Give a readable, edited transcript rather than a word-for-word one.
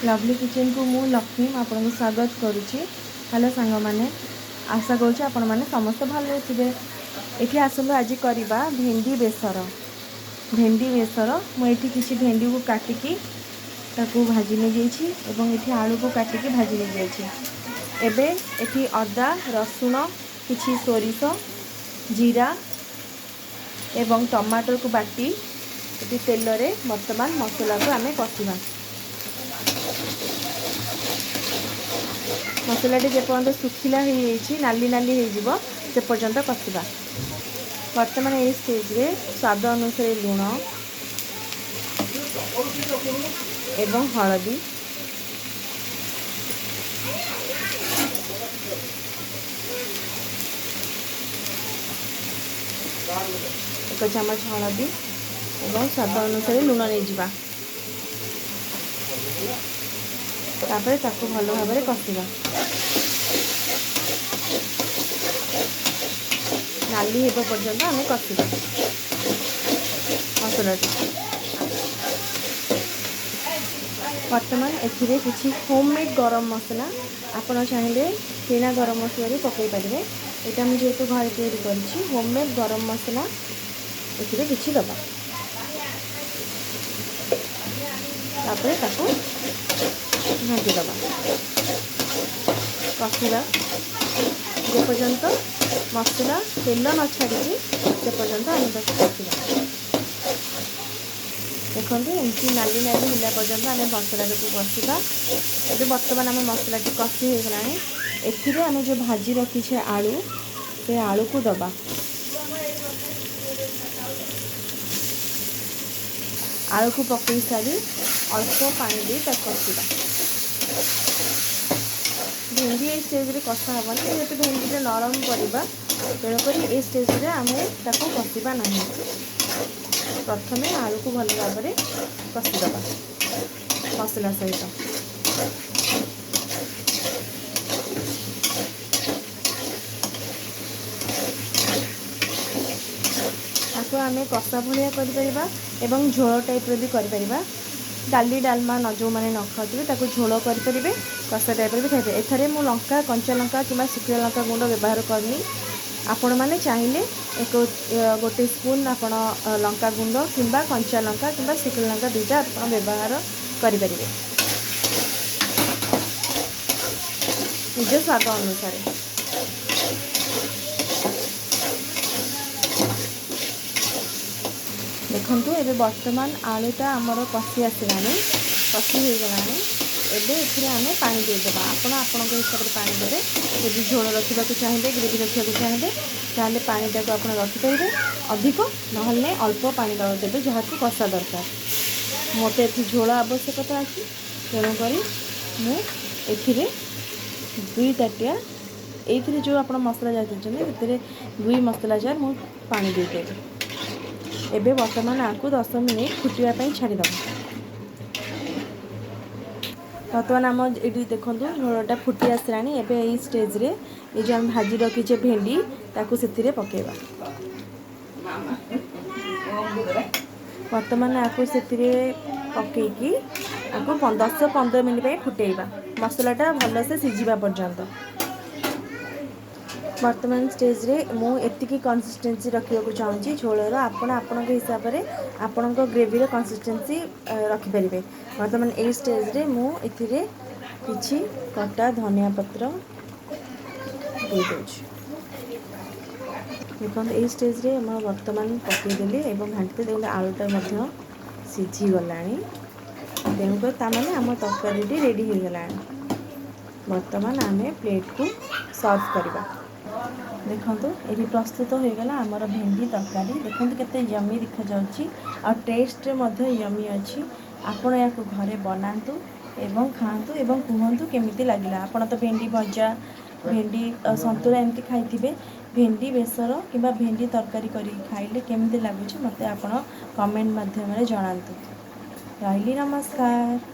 Lovely କିଚେନ୍କୁ ମୁଁ ଲକ୍ଷ୍ମୀ ଆପଣଙ୍କୁ ସ୍ୱାଗତ କରୁଛି। ହ୍ୟାଲୋ ସାଙ୍ଗମାନେ, ଆଶା କରୁଛି ଆପଣମାନେ ସମସ୍ତେ ଭଲରେ ଥିବେ। ଏଠି ଆସନ୍ତୁ, ଆଜି କରିବା ଭେଣ୍ଡି ବେସର। ଭେଣ୍ଡି ବେସର, ମୁଁ ଏଠି କିଛି ଭେଣ୍ଡିକୁ କାଟିକି ତାକୁ ଭାଜି ନେଇଯାଇଛି ଏବଂ ଏଠି ଆଳୁକୁ କାଟିକି ଭାଜି ନେଇଯାଇଛି। ଏବେ ଏଠି ଅଦା, ରସୁଣ, କିଛି ସୋରିଷ, ଜିରା ଏବଂ ଟମାଟରକୁ ବାଟି ଏଠି ତେଲରେ ବର୍ତ୍ତମାନ ମସଲାକୁ ଆମେ କଷିବା। ମସଲାଟି ଯେପର୍ଯ୍ୟନ୍ତ ଶୁଖିଲା ହେଇଯାଇଛି, ନାଲି ନାଲି ହେଇଯିବ, ସେ ପର୍ଯ୍ୟନ୍ତ କଷିବା। ବର୍ତ୍ତମାନ ଏଇ ଷ୍ଟେଜ୍ରେ ସ୍ୱାଦ ଅନୁସାରେ ଲୁଣ ଏବଂ ହଳଦୀ, 1 ଚାମଚ ହଳଦୀ ଏବଂ ସ୍ୱାଦ ଅନୁସାରେ ଲୁଣ ନେଇଯିବା। ତାପରେ ତାକୁ ଭଲ ଭାବରେ କଷିବା। ନାଲି ହେବା ପର୍ଯ୍ୟନ୍ତ ଆମେ କଷିବା ମସଲାଟି। ବର୍ତ୍ତମାନ ଏଥିରେ କିଛି ହୋମମେଡ଼୍ ଗରମ ମସଲା, ଆପଣ ଚାହିଁଲେ କିଣା ଗରମ ମସଲା ବି ପକାଇ ପାରିବେ। ଏଇଟା ମୁଁ ଯେହେତୁ ଘରେ ତିଆରି କରିଛି, ହୋମମେଡ଼୍ ଗରମ ମସଲା ଏଥିରେ କିଛି ଦେବା। ତାପରେ ତାକୁ ଘାଣ୍ଟି ଦେବା, କଷିବା ଯେପର୍ଯ୍ୟନ୍ତ ମସଲା ତେଲ ନ ଛାଡ଼ିଛି, ସେ ପର୍ଯ୍ୟନ୍ତ ଆମେ ତାକୁ କଷିବା। ଦେଖନ୍ତୁ, ଏମିତି ନାଲି ନାଲି ହେଲା ପର୍ଯ୍ୟନ୍ତ ଆମେ ମସଲାଟାକୁ କଷିବା। ଏବେ ବର୍ତ୍ତମାନ ଆମ ମସଲାଟି କଷି ହେଇଗଲାଣି। ଏଥିରେ ଆମେ ଯେଉଁ ଭାଜି ରଖିଛେ ଆଳୁ, ସେ ଆଳୁକୁ ଦେବା। ଆଳୁକୁ ପକାଇ ସାରି ଅଳ୍ପ ପାଣି ଦେଇ ତାକୁ କଷିବା। ଭେଣ୍ଡି ଏଇ ଷ୍ଟେଜ୍ରେ କଷା ହେବନି, ଯେହେତୁ ଭେଣ୍ଡିଟା ନରମ ପରିବା, ତେଣୁକରି ଏ ଷ୍ଟେଜ୍ରେ ଆମେ ତାକୁ କଷିବା ନାହିଁ। ପ୍ରଥମେ ଆଳୁକୁ ଭଲ ଭାବରେ କଷିଦେବା ମସଲା ସହିତ। ତାକୁ ଆମେ କଷା ଭଳିଆ କରିପାରିବା ଏବଂ ଝୋଳ ଟାଇପ୍ର ବି କରିପାରିବା। ଡାଲି ଡାଲମା ନ ଯେଉଁମାନେ ନ ଖାଉଥିବେ, ତାକୁ ଝୋଳ କରିପାରିବେ, କଷା ଟାଇପ୍ର ବି ଖାଇପାରିବେ। ଏଥିରେ ମୁଁ ଲଙ୍କା, କଞ୍ଚା ଲଙ୍କା କିମ୍ବା ଶୁଖିଲା ଲଙ୍କା ଗୁଣ୍ଡ ବ୍ୟବହାର କରିନି। ଆପଣମାନେ ଚାହିଁଲେ ଏକ ଗୋଟେ ସ୍ପୁନ୍ ଆପଣ ଲଙ୍କା ଗୁଣ୍ଡ କିମ୍ବା କଞ୍ଚା ଲଙ୍କା କିମ୍ବା ଶୁଖିଲା ଲଙ୍କା ଦୁଇଟା ଆପଣ ବ୍ୟବହାର କରିପାରିବେ ନିଜ ସ୍ୱାଦ ଅନୁସାରେ। ଦେଖନ୍ତୁ, ଏବେ ବର୍ତ୍ତମାନ ଆଳୁଟା ଆମର କଷି ଆସିଲାଣି, କଷି ହେଇଗଲାଣି। ଏବେ ଏଥିରେ ଆମେ ପାଣି ଦେଇଦେବା। ଆପଣ ଆପଣଙ୍କ ହିସାବରେ ପାଣି ଦେବେ। ଯଦି ଝୋଳ ରଖିବାକୁ ଚାହିଁବେ, ଗ୍ରେଭି ରଖିବାକୁ ଚାହିଁବେ, ତାହେଲେ ପାଣିଟାକୁ ଆପଣ ରଖିପାରିବେ ଅଧିକ, ନହେଲେ ଅଳ୍ପ ପାଣି ଦେବେ ଯାହାକୁ କଷା ଦରକାର। ମୋତେ ଏଠି ଝୋଳ ଆବଶ୍ୟକତା ଅଛି, ତେଣୁକରି ମୁଁ ଏଥିରେ 2 ତାଟିଆ, ଏଇଥିରେ ଯେଉଁ ଆପଣ ମସଲା ଜାର୍ ଦେଇଛନ୍ତି ସେଥିରେ 2 ମସଲା ଜାର୍ ମୁଁ ପାଣି ଦେଇଦେବି। ଏବେ ବର୍ତ୍ତମାନ ଆକୁ 10 ମିନିଟ୍ ଫୁଟିବା ପାଇଁ ଛାଡ଼ିଦେବା। ବର୍ତ୍ତମାନ ଆମ ଏଇଠି ଦେଖନ୍ତୁ, ଝୋଳଟା ଫୁଟି ଆସିଲାଣି। ଏବେ ଏଇ ଷ୍ଟେଜ୍ରେ ଏ ଯେଉଁ ଆମେ ଭାଜି ରଖିଛେ ଭେଣ୍ଡି, ତାକୁ ସେଥିରେ ପକାଇବା। ବର୍ତ୍ତମାନ ଆକୁ ସେଥିରେ ପକାଇକି ଆକୁ 10-15 ମିନିଟ୍ ପାଇଁ ଫୁଟେଇବା, ମସଲାଟା ଭଲସେ ସିଝିବା ପର୍ଯ୍ୟନ୍ତ। ବର୍ତ୍ତମାନ ଷ୍ଟେଜ୍ରେ ମୁଁ ଏତିକି କନସିଷ୍ଟେନ୍ସି ରଖିବାକୁ ଚାହୁଁଛି ଝୋଳର। ଆପଣ ଆପଣଙ୍କ ହିସାବରେ ଆପଣଙ୍କ ଗ୍ରେଭିର କନସିଷ୍ଟେନ୍ସି ରଖିପାରିବେ। ବର୍ତ୍ତମାନ ଏଇ ଷ୍ଟେଜ୍ରେ ମୁଁ ଏଥିରେ କିଛି କଟା ଧନିଆ ପତ୍ର ଦେଇଦେଉଛି। ଦେଖନ୍ତୁ, ଏଇ ଷ୍ଟେଜ୍ରେ ମୁଁ ବର୍ତ୍ତମାନ ପକାଇଦେଲି ଏବଂ ଘାଣ୍ଟି। ଦେଖନ୍ତୁ, ଆଳୁଟା ମଧ୍ୟ ସିଝିଗଲାଣି, ତେଣୁକରି ତାମାନେ ଆମ ତରକାରୀଟି ରେଡ଼ି ହେଇଗଲାଣି। ବର୍ତ୍ତମାନ ଆମେ ପ୍ଲେଟ୍କୁ ସର୍ଭ କରିବା। ଦେଖନ୍ତୁ, ଏଠି ପ୍ରସ୍ତୁତ ହୋଇଗଲା ଆମର ଭେଣ୍ଡି ତରକାରୀ। ଦେଖନ୍ତୁ କେତେ ୟମି ଦେଖାଯାଉଛି ଆଉ ଟେଷ୍ଟରେ ମଧ୍ୟ ୟମି ଅଛି। ଆପଣ ଏହାକୁ ଘରେ ବନାନ୍ତୁ ଏବଂ ଖାଆନ୍ତୁ ଏବଂ କୁହନ୍ତୁ କେମିତି ଲାଗିଲା। ଆପଣ ତ ଭେଣ୍ଡି ଭଜା, ଭେଣ୍ଡି ସନ୍ତୁଳା ଏମିତି ଖାଇଥିବେ। ଭେଣ୍ଡି ବେସର କିମ୍ବା ଭେଣ୍ଡି ତରକାରୀ କରିକି ଖାଇଲେ କେମିତି ଲାଗୁଛି, ମୋତେ ଆପଣ କମେଣ୍ଟ ମାଧ୍ୟମରେ ଜଣାନ୍ତୁ। ରହିଲି, ନମସ୍କାର।